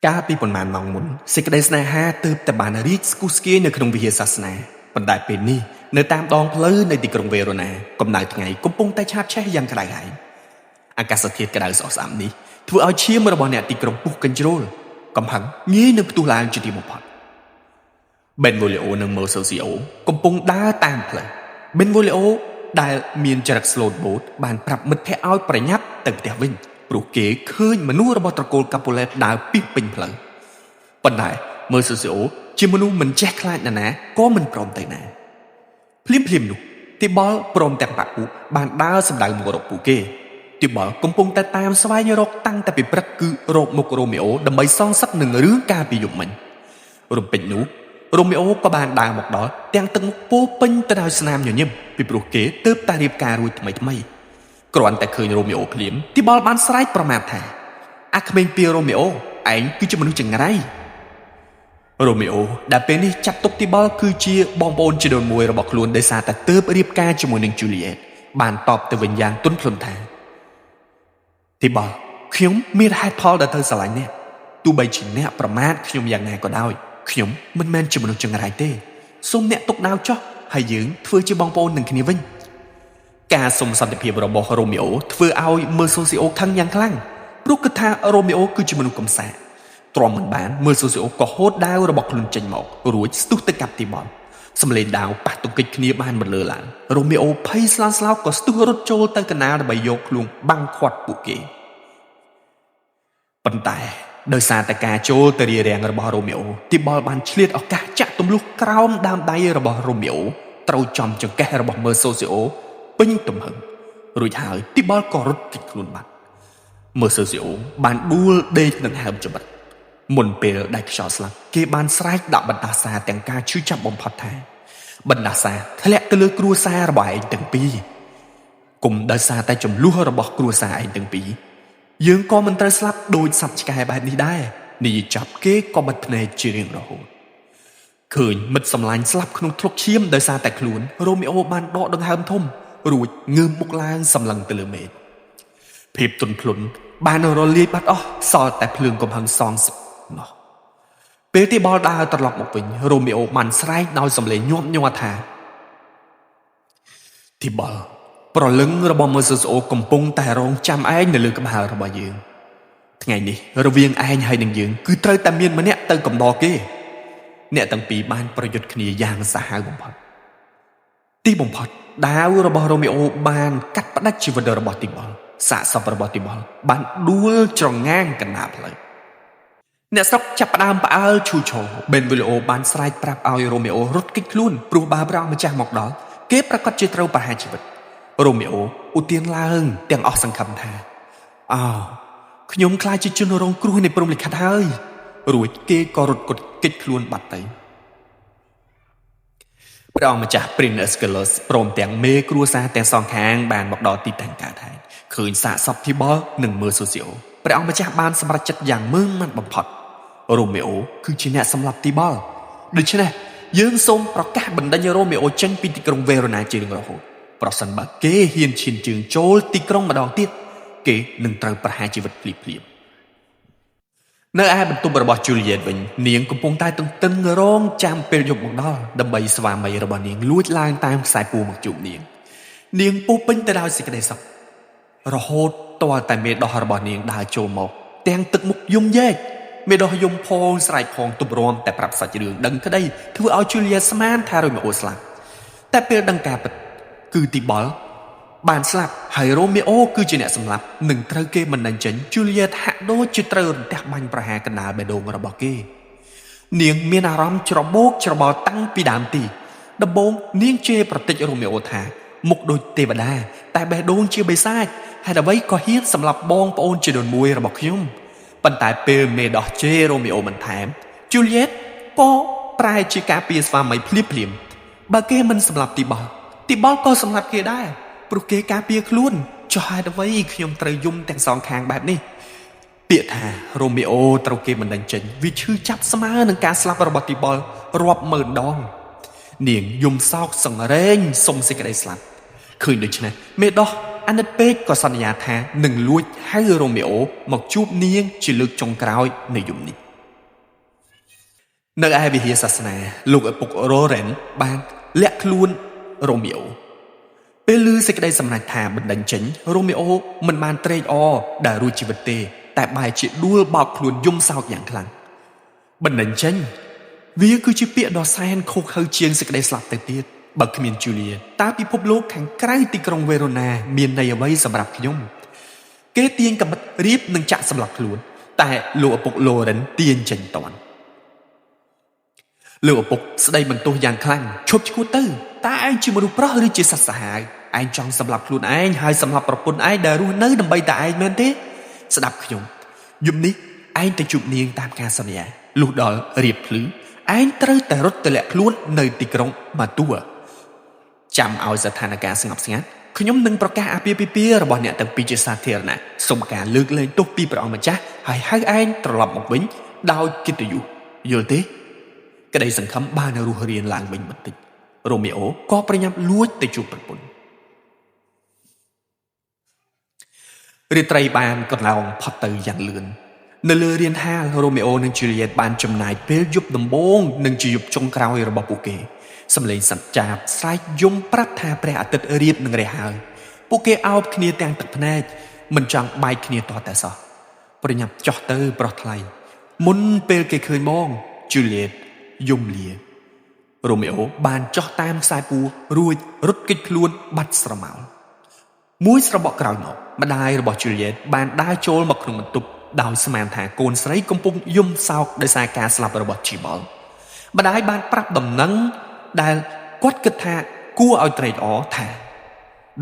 កាលពីប៉ុន្មានម៉ោងមុនសេចក្តីស្នេហាទើបតែបានរីកស្គុះស្គាយនៅក្នុងវិហារសាសនាប៉ុន្តែពេលនេះនៅតាមដងផ្លូវនៃទីក្រុងវេរ៉ូណាកម្ដៅថ្ងៃកំពុងតែឆាបឆេះយ៉ាងក្តៅហែងអាកាសធាតុក្តៅស្អុះស្អាប់នេះធ្វើឲ្យឈាមរបស់អ្នកទីក្រុងពុះកញ្ជ្រោលកំហឹងងាយនឹងផ្ទុះឡើងជាទីបំផុតបេនវូលីអូនិងម៉ូសូស៊ីអូកំពុងដើរតាមផ្លូវបេនវូលីអូដែលមានចរិតស្លូតបូតបានប្រាប់មិត្តភ័ក្តិឲ្យប្រញាប់ទៅផ្ទះវិញព្រោះគេឃើញមនុស្សរបស់ត្រកូលកាពូឡេតដើរពីពេញផ្លូវប៉ុន្តែមើសូស៊ីអូជាមនុស្សមិនចេះខ្លាចនរណាក៏មិនព្រមទៅណាភ្លាមភ្លាមនោះទីបល់ព្រមទាំងបាក់ពួកបានដើរសម្ដៅមករកពួកគេទីបល់កំពុងតែតាមស្វែងរកតាំងតែពីព្រឹកគឺរកមុខរ៉ូមីអូដើម្បីសងសឹកនឹងរឿងកាលពីយប់មិញរំពេចនោះរ៉ូមីអូក៏បានដើរមកដល់ទាំងទឹកមុខពោពេញទៅដោយស្នាមញញឹមពីព្រោះគេទើបតែរៀបការរួចថ្មីថ្មីគ្រាន់តែឃើញរ៉ូមីអូភ្លាមទីបល់បានស្រែកប្រមាថថាអាក្មេងពីរ៉ូមីអូឯងគឺជាមនុស្សចង្រៃរ៉ូមីអូដែលពេលនេះចាត់ទុកទីបល់គឺជាបងប្អូនជីដូនមួយរបស់ខ្លួនដោយសារតែទើបរៀបការជាមួយនឹងជូលីអេតបានតបទៅវិញយ៉ាងទន់ភ្លន់ថាទីបល់ខ្ញុំមានហេតុផលដែលត្រូវស្រឡាញ់អ្នកទោះបីជាអ្នកប្រមាថខ្ញុំយ៉ាងណាក៏ដោយខ្ញុំមិនមែនជាមនុស្សចង្រៃទេសូមអ្នកទុកដាវចុះហើយយើងធ្វើជាបងប្អូននឹងគ្នាវិញការសុំសន្តិភាពរបស់រ៉ូមីអូធ្វើឲ្យមើសូស៊ីអូខឹងយ៉ាងខ្លាំងព្រោះគិតថារ៉ូមីអូគឺជាមនុស្សកំសាកទ្រាំមិនបានមើសូស៊ីអូក៏ហូតដាវរបស់ខ្លួនចេញមករួចស្ទុះទៅកាប់ទីបល់សំឡេងដាវប៉ះទង្គិចគ្នាបានបន្លឺឡើងរ៉ូមីអូភ័យស្លន់ស្លោក៏ស្ទុះរត់ចូលទៅកណ្ដាលដើម្បីយកខ្លួនបាំងខាត់ពួកគេប៉ុន្តែដោយសារតែការចូលទៅរារាំងរបស់រ៉ូមីអូទីបល់បានឆ្លៀតឱកាសចាក់ទម្លុះក្រោមដើមដៃរបស់រ៉ូមីអូត្រូវចំចង្កេះរបស់មើសូស៊ីអូពេញទំហឹងរួចហើយទីបល់ក៏រត់គេចខ្លួនបាត់មើសូស៊ីអូបានដួលដេកនឹងហើមច្បិតមុនពេលដែលខ្យល់ស្លាប់គេបានស្រែកដាក់បណ្ដាសាទាំងការឈឺចាប់បំផុតថាបណ្ដាសាធ្លាក់ទៅលើគ្រួសាររបស់ឯងទាំងពីរគុំដោយសារតែចំនួនរបស់គ្រួសារឯងទាំងពីរយើងក៏មិនត្រូវស្លាប់ដូចសត្វឆ្កែបែបនេះដែរនិយាយចាប់គេក៏បិទភ្នែកជារៀងរហូតឃើញមិត្តសម្លាញ់ស្លាប់ក្នុងធ្លុកឈាមដោយសារតែខ្លួនរ៉ូមីអូបានដកដង្ហើមធំរួចងើបមុខឡើងសម្លឹងទៅលើមេឃភាពទន់ភ្លន់បានរលាយបាត់អស់សល់តែភ្លើងកំហឹងសងសនោះពេលទីបល់ដើរត្រឡប់មកវិញរ៉ូមីអូបានស្រែកដោយសំឡេងញាប់ញ័រថាទីបល់ប្រលឹងរបស់ម៉ូសេសអូកំពុងតែរងចាំឯងនៅលើក្បាលរបស់យើងថ្ងៃនេះរវាងឯងហើយនឹងយើងគឺត្រូវតែមានម្នាក់ទៅកំដរគេអ្នកទាំងពីរបានប្រយុទ្ធគ្នាយ៉ាងសាហាវបំផុតទីបំផុតដាវរបស់រ៉ូមីអូបានកាត់ផ្តាច់ជីវិតរបស់ទីបល់សាកសពរបស់ទីបល់បានដួលច្រងាងកណ្ដាលផ្លូវអ្នកស្រុកចាប់ផ្ដើមផ្អើលឈូឆរបេនវីឡូបានស្រែកប្រាប់ឲ្យរ៉ូមីអូរត់គេចខ្លួនព្រោះបើព្រះអង្គម្ចាស់មកដល់គេប្រកាសជាត្រូវប្រហារជីវិតរ៉ូមីអូឧទានឡើងទាំងអស់សង្ឃឹមថាអោខ្ញុំខ្លាចជាជនរងគ្រោះនៃព្រំលិខិតហើយរួចគេក៏រត់គត់គេចខ្លួនបាត់ទៅព្រះអង្គម្ចាស់ Prince Escalus ព្រមទាំងមេគ្រួសារទាំងសងខាងបានមកដល់ទីតាំងកើតហេតុឃើញសាកសពធីបល់និងមើសូស៊ីអូព្រះអង្គម្ចាស់បានសម្រេចចិត្តយ៉ាងម៉ឺងម៉ាត់បំផុតរ៉ូមីអូគឺជាអ្នកសម្លាប់ទីបល់ដូច្នេះយើងសូមប្រកាសបណ្ដេញរ៉ូមីអូចេញពីទីក្រុងវេរ៉ូណាជារៀងរហូតប្រសិនបើគេហ៊ានឈានជើងចូលទីក្រុងម្ដងទៀតគេនឹងត្រូវប្រហារជីវិតភ្លាមៗនៅឯបន្ទប់របស់ជូលីយ៉េតវិញនាងកំពុងតែទន្ទឹងរង់ចាំពេលយប់មកដល់ដើម្បីស្វាមីរបស់នាងលួចឡើងតាមខ្សែពួរមកជួបនាងនាងពោពេញទៅដោយសេចក្តីសុខរហូតទាល់តែមេដោះរបស់នាងដើរចូលមកទាំងទឹកមុខយំយែកមេដោះយំផងស្រែកផងទម្រាំតែប្រាប់សាច់រឿងដឹងក្តីធ្វើឲ្យជូលីយ៉េតស្មានថារ៉ូមីអូស្លាប់តែពេលដឹងការពិតគឺទីបល់បានស្លាប់ហើយរ៉ូមីអូគឺជាអ្នកសម្លាប់នឹងត្រូវគេមិនដេញចេញជូលីយ៉េតហាក់ដូចជាត្រូវរន្ទះបាញ់ប្រហារកណ្ដាលបេះដូងរបស់គេនាងមានអារម្មណ៍ច្របូកច្របល់តាំងពីដើមទីដំបូងនាងជេរប្រតិចរ៉ូមីអូថាមុខដូចទេវតាតែបេះដូងជាបិសាចហេតុអ្វីក៏ហ៊ានសម្លាប់បងប្អូនជាដូនមួយរបស់ខ្ញុំប៉ុន្តែពេលមេដោះជេររ៉ូមីអូបន្ថែមជូលីយ៉េតក៏ប្រែជាការពារស្វាមីភ្លាមភ្លាមបើគេមិនសម្លាប់ទីបល់ទីបល់ក៏សម្លាប់គេដែរព្រោះគេការពារខ្លួនចុះហេតុអ្វីខ្ញុំត្រូវយំទាំងសងខាងបែបនេះពាក្យថារ៉ូមីអូត្រូវគេមិនដេញចេញវាឈឺចាប់ស្មើនឹងការស្លាប់របស់ទីបល់រាប់ម៉ឺនដងនាងយំសោកសង្រេងសុំសេចក្តីស្លាប់ឃើញដូច្នេះមេដោះអាណិតពេកក៏សន្យាថានឹងលួចហៅរ៉ូមីអូមកជួបនាងជាលើកចុងក្រោយនៅយប់នេះ នៅឯវិហារសាសនាលោកឪពុករ៉ូរ៉ែនបានលាក់ខ្លួនរ៉ូមីអូពេលឮសេចក្តីសម្រេចថាបណ្តេញចេញរ៉ូមីអូមិនបានត្រេកអរដែលរួចជីវិតទេតែបែរជាដួលបោកខ្លួនយំសោកយ៉ាងខ្លាំងបណ្តេញចេញវាគឺជាពាក្យដ៏សែនឃោរឃៅជាងសេចក្តីស្លាប់ទៅទៀតបើគ្មានជូលៀតើពិភពលោកខាងក្រៅទីក្រុងវេរ៉ូណាមានន័យអ្វីសម្រាប់ខ្ញុំគេទាញកាំបិតរៀបនិងចាក់សម្លាប់ខ្លួនតែលោកឪពុកឡូរ៉ិនទាញចេញតាន់លោកឪពុកស្ដីបន្ទោសយ៉ាងខ្លាំងឈប់ឈួតទៅតើឯងជាមនុស្សប្រុសឬជាសត្វសាហាវឯងចង់សម្លាប់ខ្លួនឯងហើយសម្លាប់ប្រពន្ធឯងដែលរស់នៅដើម្បីតែឯងមែនទេស្ដាប់ខ្ញុំយប់នេះឯងទៅជួបនាងតាមការសន្យាលុះដល់រៀបភ្លឺឯងត្រូវតែរត់ទៅលាក់ខ្លួននៅទីក្រុងម៉ាទួចាំឲ្យស្ថានភាពស្ងប់ស្ងាត់ខ្ញុំនឹងប្រកាសអាពាហ៍ពិពាហ៍របស់អ្នកទាំងពីរជាសាធារណៈសូមការលើកលែងទោសពីព្រះអង្គម្ចាស់ហើយហៅឯងត្រឡប់មកវិញដោយកិត្តិយសយល់ទេក្តីសង្ឃឹមបានរស់រានឡើងវិញបន្តិចរ៉ូមីអូក៏ប្រញាប់លួចទៅជួបប្រពន្ធរាត្រីបានកន្លងផុតទៅយ៉ាងលឿននៅលើរានហាលរ៉ូមីអូនិងជូលីយ៉េតបានចំណាយពេលយប់ដំបូងនិងជាយប់ចុងក្រោយរបស់ពួកគេសំឡេងសត្វចាបស្រែកយំប្រាប់ថាព្រះអាទិត្យរៀបនឹងរះហើយពួកគេអោបគ្នាទាំងទឹកភ្នែកមិនចង់បែកគ្នាទាល់តែសោះប្រញាប់ចោះទៅប្រុសថ្លៃមុនពេលគេឃើញបងជូលីយ៉េតយំលារ៉ូមីអូបានចោះតាមខ្សែពួររួចរត់គេចខ្លួនបាត់ស្រមោលមួយស្របក់ក្រោយមកម្ដាយរបស់ជូលីយ៉េតបានដើរចូលមកក្នុងបន្ទប់ដោយស្មានថាកូនស្រីកំពុងយំសោកដោយសារការស្លាប់របស់ជីបលម្ដាយបានប្រាប់ដំណឹងដែលគាត់គិតថាគួរឲ្យត្រេកអរថា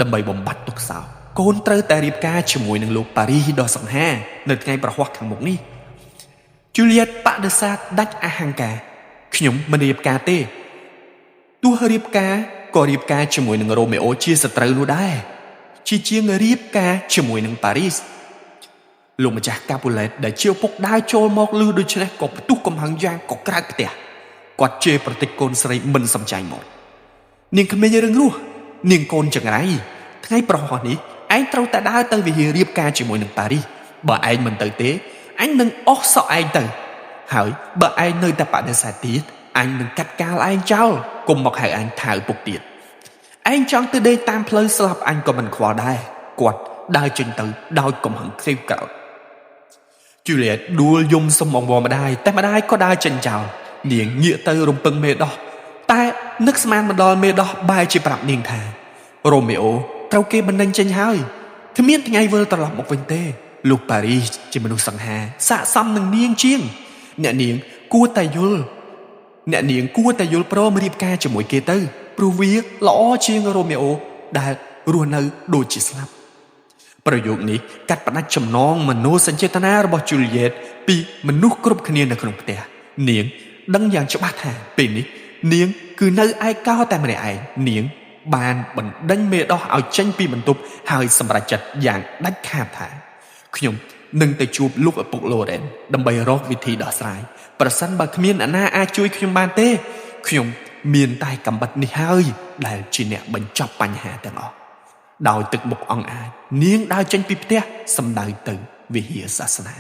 ដើម្បីបំបត្តិទុក្ខសោកកូនត្រូវតែរៀបការជាមួយនឹងលោកប៉ារីសដ៏សង្ហានៅថ្ងៃប្រហ័សខាងមុខនេះជូលីយ៉េតបដិសេធដាច់អហង្ការខ្ញុំមិនរៀបការទេទោះរៀបការក៏រៀបការជាមួយនឹងរ៉ូមេអូជាសត្រូវនោះដែរជាជាងរៀបការជាមួយនឹងប៉ារីសលោកម្ចាស់កាពូឡេតដែលជាឪពុកដើរចូលមកឮដូច្នេះក៏ផ្ទុះកំហឹងយ៉ាងកក្រើកផ្ទះគាត់ជេរប្រតិចកូនស្រីមិនសំចៃមកនាងក្មេងរឹងរូសនាងកូនចង្រៃថ្ងៃប្រហោះនេះឯងត្រូវតែដើរទៅវិហាររៀបការជាមួយនឹងប៉ារីសបើឯងមិនទៅទេអញនឹងអស់សក់ឯងទៅហើយបើឯងនៅតែបដិសេធទៀតអញនឹងកាត់កាលឯងចោលកុំមកហៅអញថាឪពុកទៀតឯងចង់ទៅដេកតាមផ្លូវស្លាប់អញក៏មិនខ្វល់ដែរគាត់ដើរចេញទៅដោយកំហឹងក្រេវក្រោធជូលីយ៉េតដួលយំសុំអង្វរម្ដាយតែម្ដាយក៏ដើរចេញចោលនាងងាកទៅរំពឹងមេដោះតែនឹកស្មានមកដល់មេដោះបែរជាប្រាប់នាងថារ៉ូមីអូត្រូវគេបណ្តេញចេញហើយគ្មានថ្ងៃវិលត្រឡប់មកវិញទេលោកប៉ារីសជាមនុស្សសង្ហាស័ក្តិសមនឹងនាងជាងអ្នកនាងគួរតែយល់អ្នកនាងគួរតែយល់ព្រមរៀបការជាមួយគេទៅព្រោះវាល្អជាងរ៉ូមីអូដែលរស់នៅដូចជាស្លាប់ប្រយោគនេះកាត់ផ្តាច់ចំណងមនោសញ្ចេតនារបស់ជូលីយ៉េតពីមនុស្សគ្រប់គ្នានៅក្នុងផ្ទះនាងដឹងយ៉ាងច្បាស់ថាពេលនេះនាងគឺនៅឯកោតែម្នាក់ឯងនាងបានបណ្ដេញមេដោះឲ្យចេញពីបន្ទប់ហើយសម្រេចចិត្តយ៉ាងដាច់ខាតថាខ្ញុំនឹងទៅជួបលោកឪពុកឡូរ៉ែនដើម្បីរកវិធីដោះស្រាយប្រសិនបើគ្មានអ្នកណាអាចជួយខ្ញុំបានទេខ្ញុំមានតែកាំបិតនេះហើយដែលជាអ្នកបញ្ចប់បញ្ហាទាំងអស់ដោយទឹកមុខអង្អាចនាងដើរចេញពីផ្ទះសម្ដៅទៅវិហារសាសនា